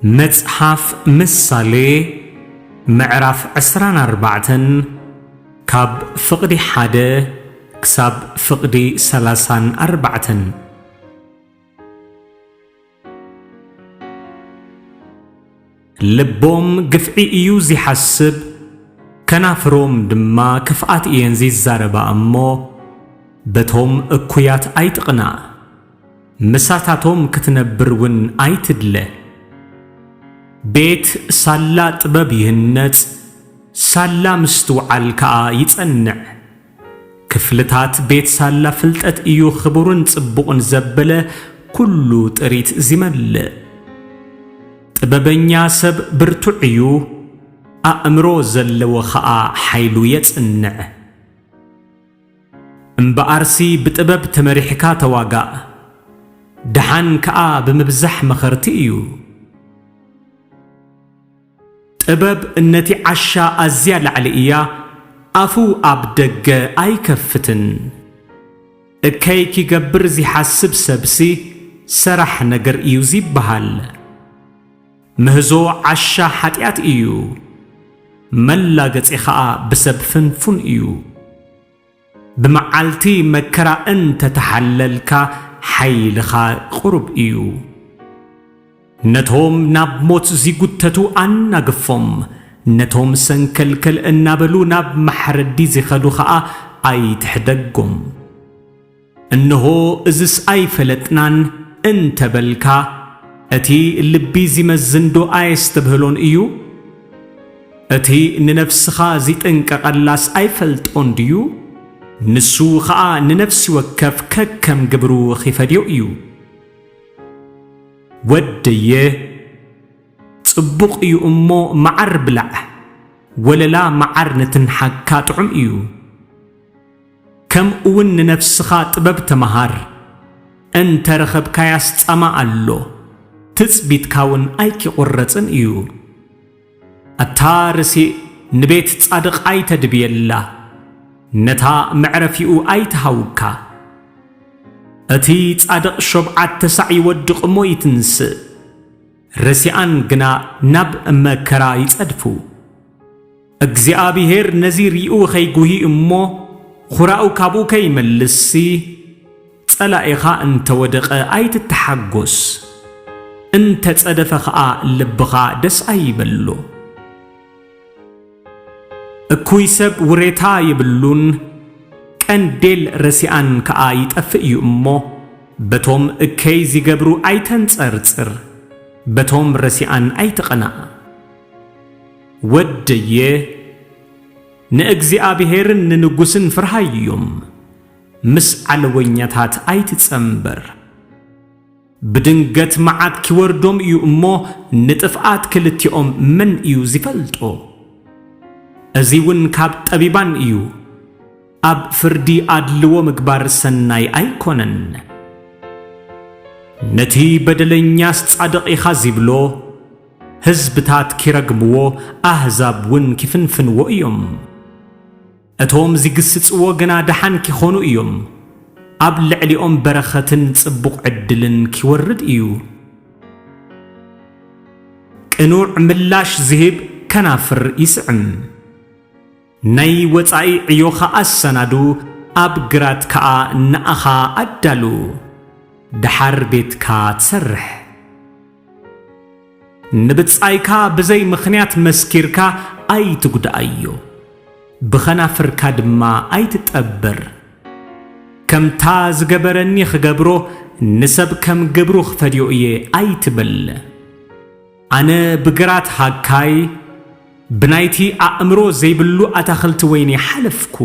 መጽሓፍ ምሳሌ ምዕራፍ ዕስራን ኣርባዕተን ካብ ፍቕዲ ሓደ ክሳብ ፍቕዲ ሰላሳን ኣርባዕተን። ልቦም ግፍዒ እዩ ዚሓስብ፣ ከናፍሮም ድማ ክፍኣት እየን ዚዛረባ እሞ፣ በቶም እኩያት ኣይትቕናእ። ምሳታቶም ክትነብር እውን ኣይትድለ። ቤት ሳላ ጥበብ ይህነጽ፣ ሳላ ምስትውዓል ከኣ ይጸንዕ። ክፍልታት ቤት ሳላ ፍልጠት እዩ ኽቡርን ጽቡቕን ዘበለ ኩሉ ጥሪት ዚመልእ። ጥበበኛ ሰብ ብርቱዕ እዩ፣ ኣእምሮ ዘለዎ ኸኣ ሓይሉ የጽንዕ። እምበኣርሲ ብጥበብ ተመሪሕካ ተዋጋእ፣ ደሓን ከኣ ብምብዛሕ መኸርቲ እዩ። ጥበብ ነቲ ዓሻ ኣዝያ ላዕሊ እያ፣ ኣፉ ኣብ ደገ ኣይከፍትን። እከይ ኪገብር ዚሓስብ ሰብሲ ሰራሕ ነገር እዩ ዚበሃል። ምህዞ ዓሻ ሓጢኣት እዩ፣ መላገጺ ኸኣ ብሰብ ፍንፉን እዩ። ብመዓልቲ መከራ እንተ ተሓለልካ፣ ሓይልኻ ቁሩብ እዩ። ነቶም ናብ ሞት ዚጉተቱ ኣናግፎም፣ ነቶም ሰንከልከል እናበሉ ናብ ማሕረዲ ዚኸዱ ኸኣ ኣይትሕደጎም። እንሆ፣ እዝስ ኣይፈለጥናን እንተ በልካ፣ እቲ ልቢ ዚመዝንዶ ኣየስተብህሎን እዩ? እቲ ንነፍስኻ ዚጥንቀቐላስ ኣይፈልጦን ድዩ? ንሱ ኸኣ ንነፍሲ ወከፍ ከከም ግብሩ ኺፈድዮ እዩ። ወደየ፣ ጽቡቕ እዩ እሞ መዓር ብላዕ፣ ወለላ መዓር ንትንሓካ ጥዑም እዩ። ከምኡውን ንነፍስኻ ጥበብ ተመሃር፣ እንተ ረኸብካያስ ጻማ ኣሎ፣ ትጽቢትካ እውን ኣይኪቑረጽን እዩ። ኣታ ርሲእ፣ ንቤት ጻድቕ ኣይተድብየላ፣ ነታ መዕረፊኡ ኣይትሃውካ። እቲ ጻድቕ ሾብዓተ ሳዕ ይወድቕ እሞ ይትንስእ፣ ረሲኣን ግና ናብ መከራ ይጸድፉ። እግዚኣብሄር ነዚ ሪኡ ኸይጉሂ እሞ፣ ኹራኡ ካብኡ ከይመልስሲ፣ ጸላኢኻ እንተ ወደቐ ኣይትተሓጎስ፣ እንተ ጸደፈ ኸኣ ልብኻ ደስ ኣይበሎ። እኩይ ሰብ ውሬታ የብሉን፣ ቀንዴል ረሲኣን ከኣ ይጠፍእ እዩ እሞ፣ በቶም እከይ ዚገብሩ ኣይተንጸርጽር፣ በቶም ረሲኣን ኣይትቕናእ። ወደየ፣ ንእግዚኣብሄርን ንንጉስን ፍርሃዮም፣ ምስ ዓለወኛታት ኣይትጸንበር። ብድንገት መዓት ኪወርዶም እዩ እሞ፣ ንጥፍኣት ክልቲኦም መን እዩ ዚፈልጦ? እዚ እውን ካብ ጠቢባን እዩ። ኣብ ፍርዲ ኣድልዎ ምግባር ሰናይ ኣይኮነን። ነቲ በደለኛስ ጻድቕ ኢኻ ዚብሎ፣ ህዝብታት ኪረግምዎ፣ ኣህዛብ እውን ኪፍንፍንዎ እዮም። እቶም ዚግስጽዎ ግና ደሓን ኪኾኑ እዮም። ኣብ ልዕሊኦም በረኸትን ጽቡቕ ዕድልን ኪወርድ እዩ። ቅኑዕ ምላሽ ዚህብ ከናፍር ይስዕም። ናይ ወጻኢ ዕዮኻ ኣሰናዱ፣ ኣብ ግራት ከኣ ንኣኻ ኣዳሉ። ደሓር ቤትካ ትሰርሕ። ንብጻይካ ብዘይ ምኽንያት መስኪርካ ኣይትጉድኣዮ፣ ብኸናፍርካ ድማ ኣይትጠብር። ከምታ ዝገበረኒ ኽገብሮ፣ ንሰብ ከም ግብሩ ኽፈድዮ እየ ኣይትበል። ኣነ ብግራት ሃካይ፣ ብናይቲ ኣእምሮ ዘይብሉ ኣታኽልቲ ወይኒ ሓለፍኩ።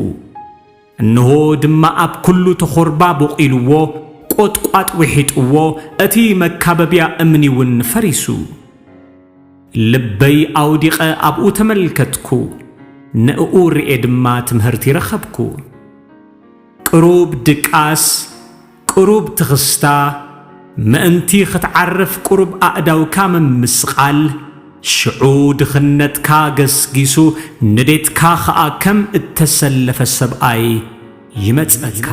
እንሆ ድማ ኣብ ኩሉ ተኾርባ ቦቒልዎ፣ ቈጥቋጥ ውሒጥዎ፣ እቲ መካበብያ እምኒውን ፈሪሱ። ልበይ ኣውዲቐ ኣብኡ ተመልከትኩ፣ ንእኡ ርእየ ድማ ትምህርቲ ረኸብኩ። ቅሩብ ድቃስ፣ ቅሩብ ትኽስታ፣ ምእንቲ ኽትዓርፍ ቅሩብ ኣእዳውካ ምምስቓል፣ ሽዑ ድኽነትካ ገስጊሱ፣ ንዴትካ ኸኣ ከም እተሰለፈ ሰብኣይ ይመጸካ።